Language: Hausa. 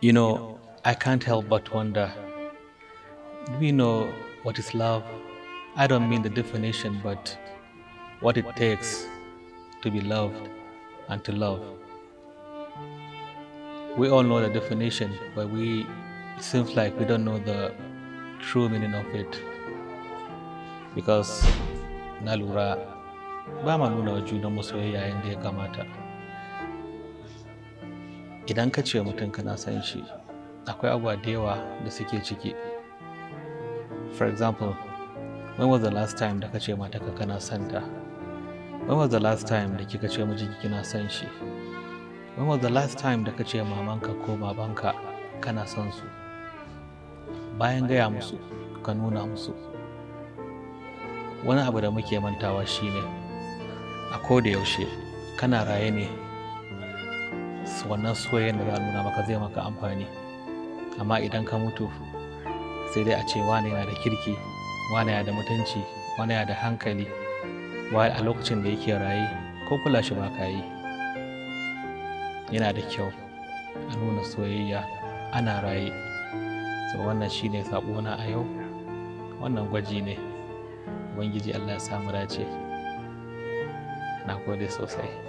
I can't help but wonder, do we know what is love? I don't mean the definition, but what it takes to be loved and to love. We all know the definition, but it seems like we don't know the true meaning of it. Because na lura ba ma nuna wa junanmu soyayya yadda ya kamata. Idan ka ce mutum kana son shi, akwai abubuwa da yawa da suke ciki. For example, when was the last time da ka ce matarka kana son ta? When was the last time da kika ce mijinki kina son shi? When was the last time da ka ce mamanka ko babanka kana son su? Bayan gaya musu, ka nuna musu. Wani abu da muke mantawa shine a ko da yaushe kana raye ne, wannan soyayyen da za a nuna maka zai maka amfani. Amma idan ka mutu, sai dai a ce wane yana da kirki, wane yana da mutunci, wane yana da hankali. While a lokacin da yake raye ko kula shi ba ka yi. Yana da kyau a nuna soyayya ana raye. So wannan shine saƙona a yau. Wannan gwaji ne. Ubangiji Allah ya sa mu dace. Na gode sosai.